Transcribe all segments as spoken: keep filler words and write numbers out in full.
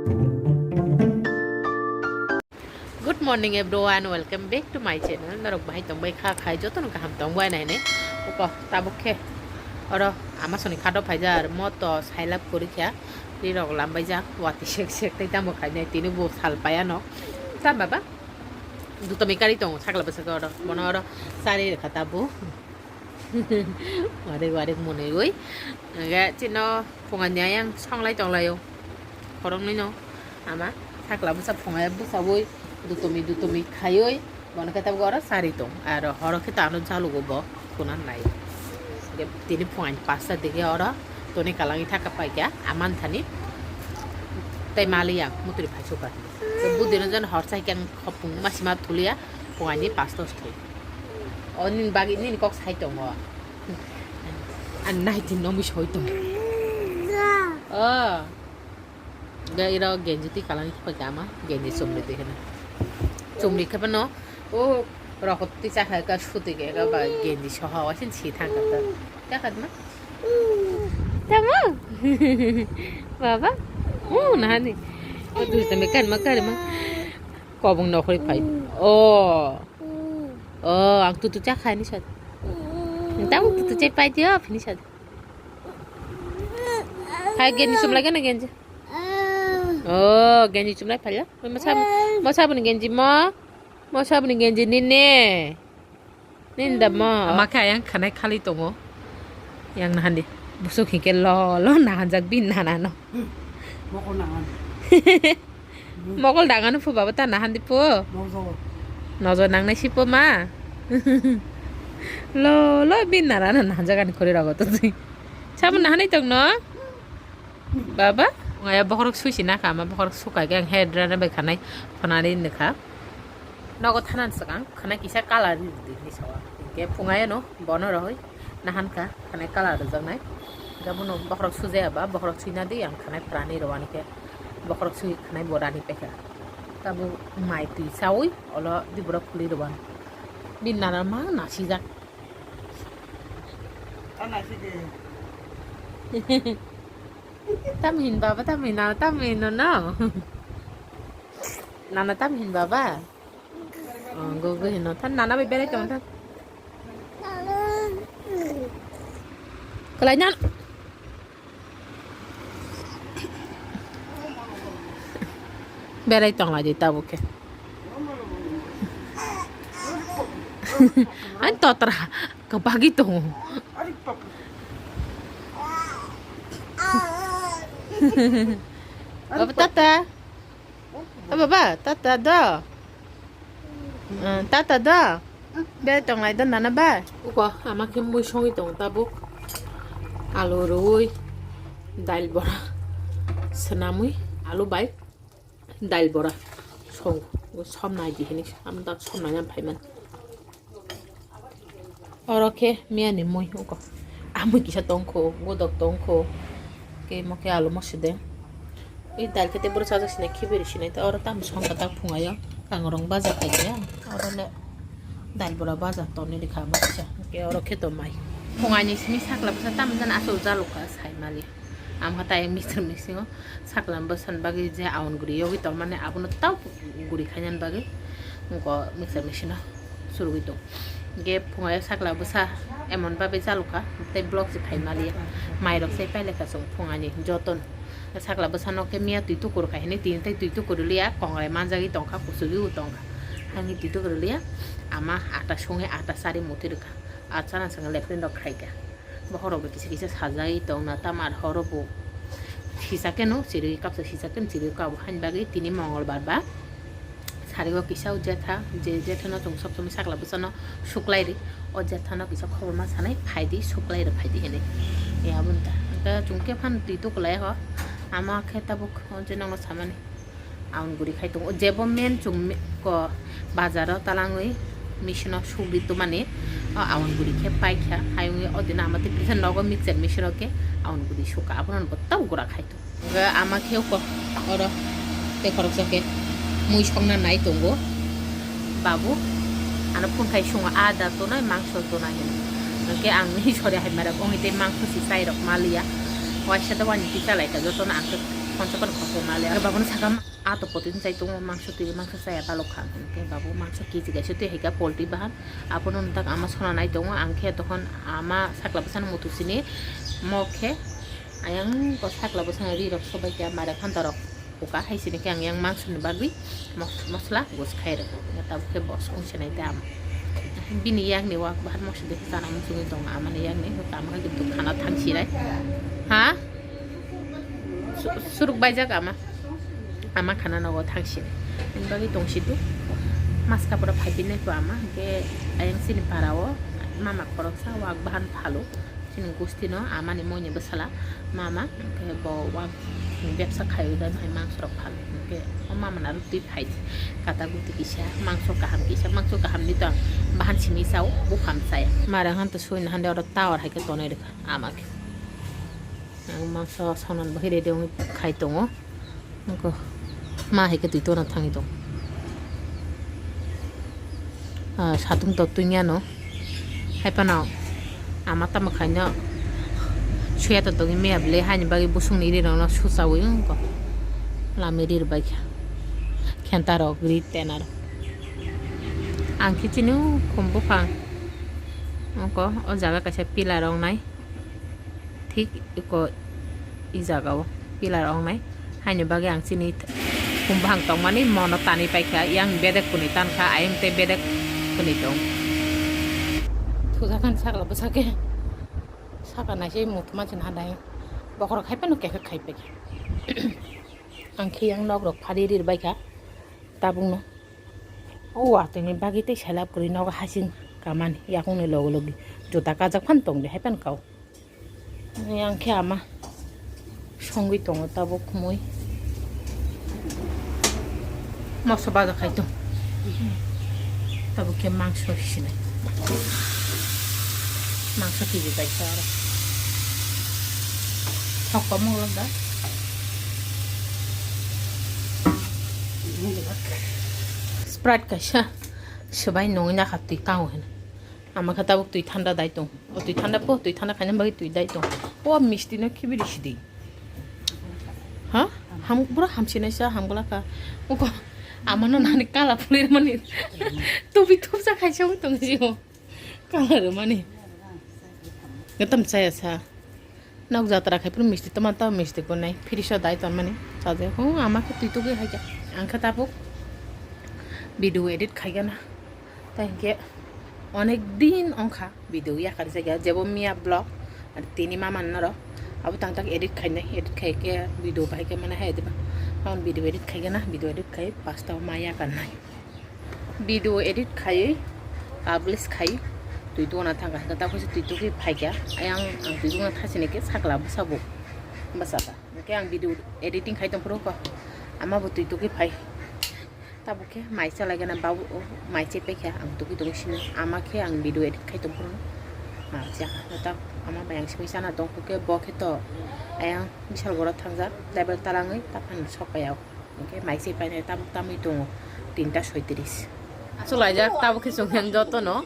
Good morning everyone, welcome back to my channel. Norok bahai tong bai kha khai joto no kaham tong bai nai ne. Uko tabuk khe oro ama soni khato phaija ar moto sailap kori kha. Ri rok lam bai ja wati sek sek tai tamo khai nai tini bo sal paya no. Tam baba. Duto mi kari tong sakla bwswk oro. Bono oro sari rwkha tabuk. Warek warek mwnwi oi. Hwnkhe chino phungani ayang songlai tonglaio. Khoroknwino ama sakla bwsa phungai bwsaui dutomi dutomi khaioi bono khe tabuk oro sari tong. Aro horo khe to ano jalugo bo kunan nai. Hwnkhe tini phungani pasta digi oro toni kalangni thaka paikha aman thani tei maliya mutri phaichukha. Budino jan hor sai khe ang khopung masima thuliya phungani pasta thwi. O nini bagwi nini kok sai tongo. Ang nai din no mui soi tongo. O. Ga iro genji twi kalani kipa gama genji chumri twi hino. Chumri khe no o rokot twi chakha ka suti ke ka ba genji soha wasin si thang ka ta. Ka khat ma? Tamo? Baba? O nahani. O tu tame kan ma kar ma. Kobong nokhori phai. O. O, ang tutu cha khai ni sat. Tamo tutu chai pai dia phini sat. Hai genji sum lagi na genji. O, genji sum lai phai ya. Mo sabun, mo sabun genji mo. Mo sabun genji nini. Nini da mo. Ama khe ayang khanai khali tongo. Yang nahandi. Busuk hingke lo lo nahanjak bin nana no. Mokol nangan. Mokol dangano phu baba ta nahandi phu. Nojor. Nojor nangnai si phu ma. Lo lo bin nana no nahanjak ani khori rogo to twi. Sabun nahani tong no. Baba, ngaya bokhorok sui si nakha, ama bokhorok sukai khe ang hair dryer bai khanai phonani nukha. Nogo thanan swkang khwnai kisa colour ri rwdi hinwi sawa. Hinkhe phungai ano bono rohoi nahan kha khwnai colour rwjaknai. Hinkhe bono bokhorok sujaya ba bokhorok suina di ang khwnai phrani rwani khe bokhorok sui khwnai bo rani paikha. Tabuk mai twi chaui olo diboro khuli rwani. Bini nana ma nasijak. Tam hin baba, tam hin nana, tam hin no no. Nana tam hin baba. Oh, go go hin no. Tan nana bai berai tong tan. Kalai nan. Berai tong lai di tabuk khe. Ani totra kabagi tongo. Baba tata. O baba tata do. Tata do. Berai tong lai do nana ba. Uko ama khe mui songwi tong tabuk. Alu rwui dail bora swnamwi alu bai. Dail bora song, som nai di hinwi, am dak som nai nang phaiman. Oro khe miyani mui huko. Amui kisa tongkho, godok tongkho. Ke mo khe alu mo side. I dail khe te boro chajak sinai khibiri sinai te oro tam song ka tak phungayo. Kangrong baja khai khe. Oro le dail bora baja toni rikha mo kisa. Ke oro khe to mai. Phungaini simi sakla bwsa tam jan asuk jalukha sai mali. Amkha tai mixer mixingo saklam bwsani bagwi je aun guri yogwi tongmani abono tau guri khainani bagwi wngkha mixer machine o surugwi tong. Hingke phungayo sakla bwsa emon babe chalokha tei block se phai maliya. Mairok se pailekha chwng phungani jotono. Sakla bwsano khe miya twi tukur kha hinwi tini tei twi tukur liya kongrai manjagwi tongkha kuchugwi bo tongkha. Hani twi tukur liya ama ata songwi ata sari muti rwkha. Achana chwng lepre rok khaikha. Bokhorok bo kisa kisa sajagwi tongna tamar horo bo sijak keno chirwi kapsa sijak keno chirwi kabo haini bagwi tini mongolbar ba sarigo kisa o jetha je jetha no chwng sob somoi sakla bwsano suklai ri o jetha no kisa khobor ma sanai phaidi suklai ri phaidi hinwi ya bwta hwnkhe chwng khe phano twi tukulai ho ama khe tabuk je nokno samani. Aun guri khai tongo. Jebo men chwng mi-, ko bazaro talangwi machine o sugri twmani o aun guri khe paikha. Hayungwi o dino ama tei kisa nogo mixer machine o khe aun guri sukha. Abono bo tamo gura khai tongo. Hwnkhe ama khe uko oro tei khoroksa khe mui songna nai tongo. Babu ano phone khai sungo, "Ada tonai, mangso tonai," hino. Hwnkhe ang ni sori hai mairok ongwi tei mangso si chairok maliya. Waisa da wani kisa lai kha jotono ang khe Mansa pan khosok nale. Babu no sakha, "A to poti chai tongo, mangso twi, mangso chaya balok kha." Hwnkhe babu mangso kg kaisa twi hai kha poultry bahan. Abono nwng tak ama sona nai tongo, ang khe tokhon ama sakla bwsano mutu sini mo khe ayang ko sakla bwsano ri rok sobai khe mare phanta rok. Uka hai sini khe ang yang mangso ni bagwi mos-, mosla gus khai rwkha. Tabuk khe bos wng sinai ta. Bini yang ni wak bahan mosla de chana muchungwi tongo amani yang ni. Tamo hai kintu khana thang sirai. Ha? Su-, suruk baijak ama. Ama khana nogo thang sirai. Bini bagwi tong situ. Mas kapura phai pinai ko ama. Hwnkhe ayang sini para o mama khoroksa wak bahan phalo. Chini gustino amani moini bwsala mama, hwnkhe bo wak bebsa khaiwi bai hai mangsorok phal. Hwnkhe o mama naro twi phai kata guti kisa mangso kaham kisa, mangso kaham ni to ang bahan simi sao, buphang chaya. Mare han to suina hande oro tower hai khe tonwi rwkha ama khe. Ang mangso sonan bo hire de wngwi khai tongo. Nokho ma hai khe twi tona thangwi tong. Ah, satung to twi yano. Hai phano ama tamo khaino suya to tongwi maya bwle, haini bagwi busungni rirokno suchawi wngkho. Lami rir bai kha. Khenta rok, ri tena rok. Ang khe chini khum buphang. Nokho o jaga kaisa pillar rok nai. Thik eko i jaga o pillar ong nai. Haini bagwi ang chini th-, khum bahang tongmani mono tanwi paikha. Yang bedek kwnwi tankha, ayang tei bedek kwnwi tong. Thujakhan sakla bwsake. Saka naisai mutma chin hadai. Bokhorok hai phano kekhe khai paikha. Ang khe yang nok rok phari rir baikha. Tabukno. O watwi ni bagwi tei selap kwrwi nogo hasing kamani yakungni logi logi. Juta kajak phan tongdi hai phano kao. Yang khe ama songwi tongo tabuk khumui. Moso baja khai tong. Tabuk khe mangso sinai. Mangso kg kaisa oro. Thok komok lok da. Sprite kaisa. Swbai nungwi nakha twi kango hino. Ama khe tabuk twi thanda dai tong. O twi thanda po, twi thanda khaina bagwi twi dai tong. O misti no khibiri sidi. Ha? Ham, pura hamsinai sa hamgwlakha. Uko ama no nani kala phulirmani. Tubi thupsa khaisa wng tong jio. Kala rwmani. Gatam chaya sa. Nok jatra khai phuru misti toma tao misti kunai. Phiri so dai tonmani. Sajak. Hu, ama khe twi tugwi hai khe. Ang khe tabuk video edit khai gana. Tai hinkhe onek din ongkha video yakarjak ya, jebo miya vlog, ar tini mama noro abo tang tak edit khainai, edit khai khe video bahai khe mane hai diba. Ang video edit khai gana, video edit khai pasta o ma yakarnai. Video edit khai, publish khai, twi tuguna thangkha, hwnkhe ta khuisi twi tugwi phaikha, ayang ang twi tuguna thasini khe sakla bwsabo bwsata. Hwnkhe ang video editing khai tongphuru kho, ama bo twi tugwi phai. Tabuk khe mai chalaigana babu, o mai chai paikha ang tugwi tongwi sino. Ama khe ang video edit khai tongphuru ma chakha. Ta ama bai ang simi chana tongkhu khe bo khe to ayang bishal borok thangjak level talangwi ta phano sok paiya. Hwnkhe mai chai painai tabuk tamwi tongo tinta soitris. Chwlaijak tabuk khe chwng yang jotono.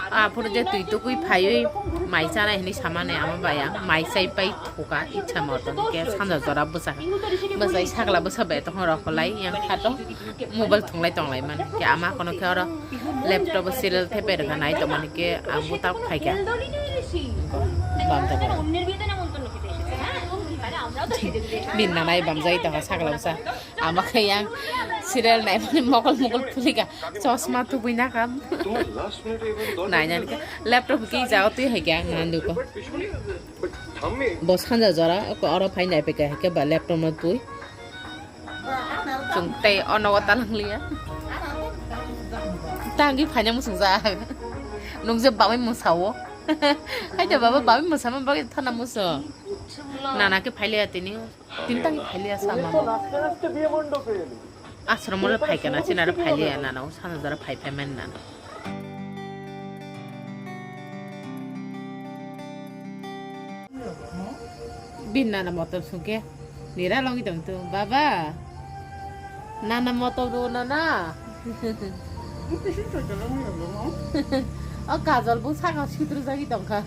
Aphuru je twi tugwi phaiwi mai chanai hinwi samani ama bai ang mai chai pai thuka ichha moto hwnkhe sanja jora bwsa. Bwsai sakla bwsa bai tongkha rok kwlai yang khato mobile thunglai tonglai man. Khe ama kono khe oro laptop o serial thepai rwkha nai tongmani khe ang bwtak phaikha. Bam tongkha. Bini nanai bamjai tongkha sakla bwsa. Ama khe yang serial naimani mokol mokol phulikha, chosma tubui nakha. Nainani khe laptop khe jaga twi hai khe ang nanduko. Bo sanja jora oro phai nai phaikha hai khe ba laptop no twi. Chwng tei ono o talang liya. Tangwi phaina muchungjak. Nung je bamwi mwsao. Hai da baba bamwi mwsama bagwi thana muso. Nana khe phai liya tini. Tintang phailiya sama. Ashram ore phaikana chinaro phailiya nana o sana jara phai phai man nana. Bin nana motor sungke nira longi dong tu baba. Nana motor do nana. O kajol bu saka sutru jagi dongkha.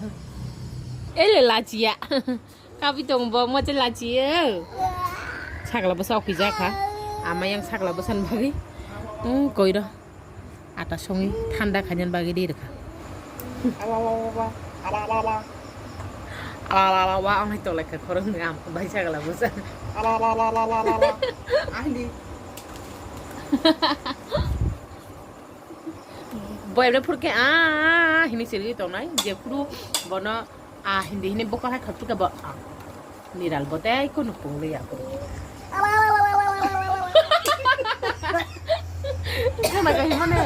Ele lachiya. Kabi tong bo mo che lachi yo. Sakla bwsa okijak kha. Ama yang sakla bwsani bagwi. Hmm, koiro. Ata songwi thanda khainani bagwi ri rwkha. Ala la la wa ang hai tolai kha khorok ni am bai sakla bwsa. Ala la la la la la la. Ahli. Boyamne phurkhe a hini sirigwi tongnai, jephuru bono a hindi hini bokol hai khapchukhe bo a niral bo tei kunu pungliya. Khana kahi mane?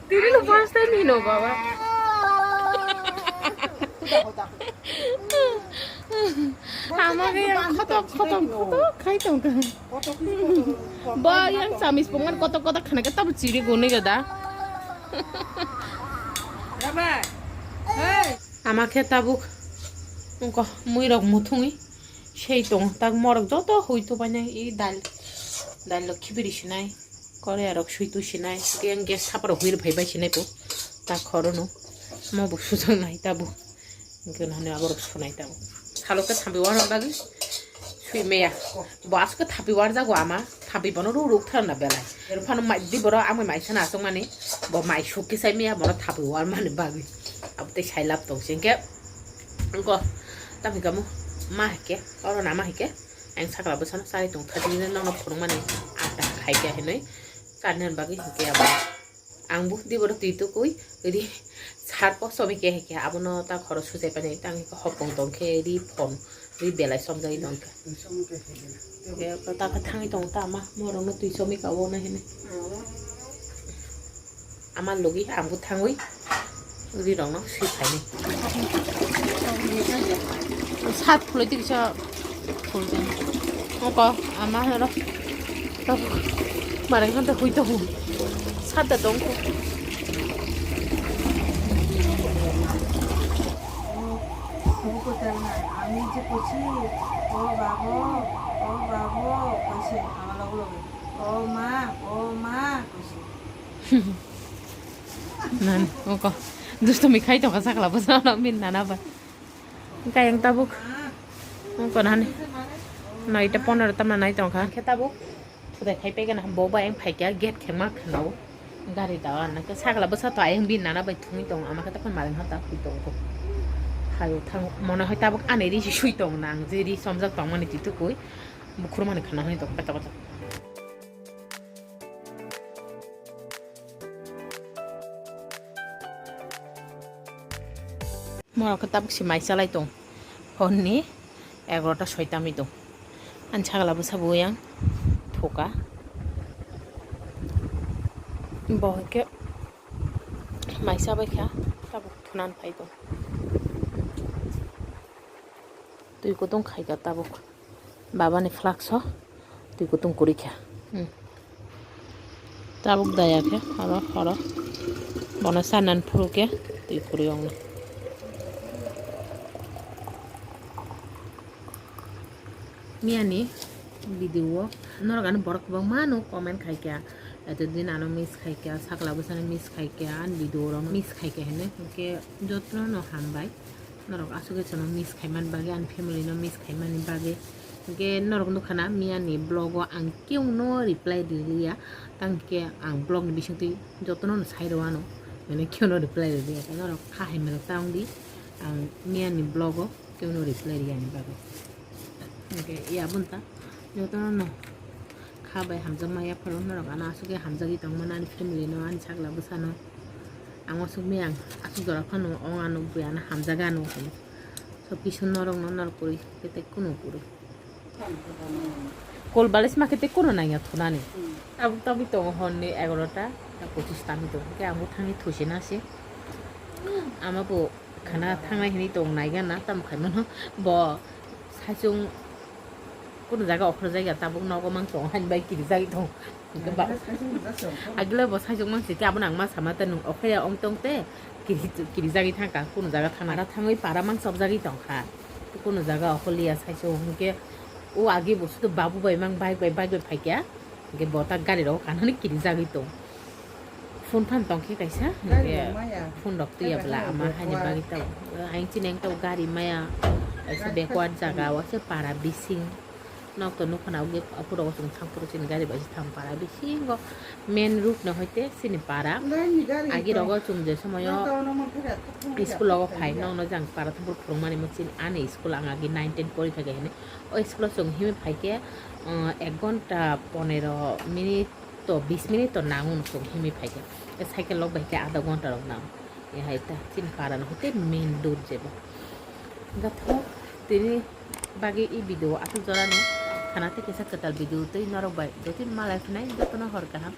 Tini lo first time hino baba. Ama khe yang khotok, khotok, khotok khai tongkha. Ba yang samis pongan kotok kotok khana khe tabuk chiri guni gada. Ama khe tabuk ungko mui rok muthungwi sei tong tak morok joto hui tu bainai i dal dal rok khibiri sinai korea rok sui tu sinai yang gas sapar hui phai bai sinai po tak khoro no mo bo sujak nai tabuk. Hwnkhe nahani aborok sunai tamo. Salo khe thambi warna bagwi sui maya. Bo aswk khe thambi warjago ama. Thambi bono ruk ruk thar na belai. Ero phano mai di borok amai mai sana aswk mani. Bo mai suk khe sai maya bono thambi war mani bagwi. Abo tei sai lab tong sing khe. Engko tamo kamo ma hai khe. Oro na ma hai khe. Ang sakla bwsano chari tong thadi nokno phunuk mani. Ata khai khe hinwi. Karni bagwi hinkhe abo. Ang bo di borok twi tukui ri sar po somi kehe kehe abono ta khoro sujai pani tang hopong tong khe ri phon ri belai somjai tong khe. Twi somi kehe kehe. Ke ta khe thangwi tong ta ma morok no twi somi ka o na hini. Ama logi ang bo thangwi ri rok no sui phaini. Sat khulai twi kisa. Oko ama hero. Tok. Marang hante hui to hui. Sat da tong ko. Oko tang na, ami je kochi, o babo, o babo, kochi, ama logo logo. O ma, o ma, kochi. Nan, oko. Dusto mi khai to ka sakla basa na min nana ba. Kayang tabuk. Ang kono hani. Noita pondro tamna nai tongkha. Khe tabuk. Thudai khai pegana bo ba yang phaikya gate khema khnao. Gari dawa na khe sakla bwsa to ayang bin nana bai thungwi tongo. Ama khe tokon maling hata hui tongo. Hayo thang mono hai tabuk ani ri sui tong nang je ri somjak tongmani twi tukui. Bukhur mani khana hai tok peta peta. Morok khe tabuk se mai chalai tong. Honni egarota soitamwi tong. Ani sagala bwsa bo yang thoka. Bo hwnkhe mai chabai kha tabuk thunan phai tong. Twi kutung khai kha tabuk. Babani flask o twi kutung kwrwi kha. Hmm. Tabuk daya khe oro, oro. Bono sanan phuru khe twi kwrwi wngnai. Miyani video o norok ano borok kwbangma no comment khai kha. Eto din ano miss khai kha, sakla bwsano miss khai kha, ani video rok miss khai kha hinwi. Hinkhe jotono no hambai. Norok aswk khe chwngno miss khaimani bagwi, ani family no miss khaimani bagwi. Hinkhe norok nukha na, miyani vlog o ang keuno reply riliya. Tang khe ang vlog ni bisingtwi jotono no sai rw ano. Mane keuno reply riliya. Norok kha hai mano ta wng di. Ang miyani vlog o keuno reply riyani bagwi. Hinkhe ya bunta jotono no kha bai hamjakma yapharo norok ano aswk khe hamjagwi tongmani ani family no, ani sakla bwsano. Ang uansukmaya ang aswk jora phano ong ano bui ano hamjaga ano hinwi. Sob kisu norokno norok kwrwi khe tei kunu kwrwi. Kol balis ma khe tei kunu nangya thunani. Tabuk tabuk tongo honni egarota, ta pochis tangwi tongo. Hwnkhe ang bo thangwi thusinasi. Ama bo khana thangnai hinwi tong naigana, tamo khaimano bo saichung. Kunu jaga okhorjak ya, tabuk nogo mang tongo, haini bai kirijagwi tongo. Agile bo saichung mang site, abono ang ma sama te, nwng okhe ya ong tong te, kiri-, kirijagwi thangkha, kunu jaga thangna. Ara thangwi para mang chopjagwi tongkha, kunu jaga okhorliya saichung, hinkhe o agi bo sudu babu bai mang bike bai, bike bai phaikha, hinkhe bo ta gari rok kanani kirijagwi tong. Phone phan tongkhe kaisa, gari hinkhe rok maya. Phone rok twiya bwla ama haini bagwi tau. Ang chini ang tau gari maya, kaisa backward jaga, waisa para bising. Nok to nukha na, ugwi aphuru rogo chwng thang phuru chini gari bai se thang para. Bisingo main road no hoite chini para. Agi rogo chwng je somoyo school rogo phai, nokno jang para thang phuru phwrwngmani mo chini ani school ang agi nine ten pori phaikha hini. O school o chwng himwi phaikhe, uh, ek ghonta ponero minute to bis minute to nango chwng himwi phaikhe. Cycle rok bai khe adha ghonta rok nango. Ehai ta chini para no hoite main road jebo. Gathok tini bagi i video athuk jorani khana tei kisa kwtal video tei norok bai jotin malai phinai jotono hor kaham.